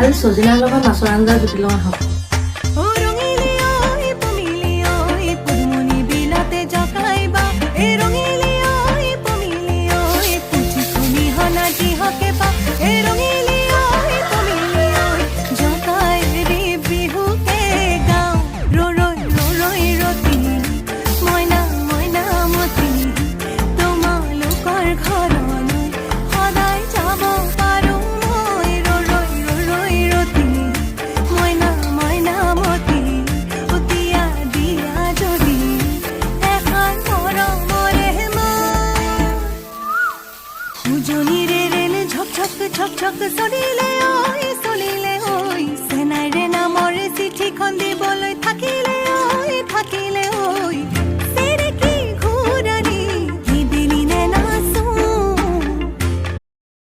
আজি ছজিনাৰ লগত মাছৰ আঞ্জা জুতি লগাই খাওঁ। ও ৰঙিলী ঐ, পমিলি ঐ, পদুমণি বিলাতে জকাইবা। এ ৰঙিলী ঐ, পমিলি ঐ, পুথি খলিহনা যিহকে বা। এ ৰঙিলী ঐ, পমিলি ঐ, জকাই ৰে বিহুকে গাওঁ। ৰ ৰৈ ৰ ৰৈ ৰতি, মইনা মইনা মতি, তোমালোকৰ ঘৰলৈ সদায় যাব পাৰো মই। ৰ ৰৈ ৰ ৰৈ ৰতি, মইনা মইনা মতি, দিয়া দিয়া যদি এষাৰ মৰমৰে মাত। উজনিৰে ৰেল ঝক ঝক ঝক ঝক চলিলে।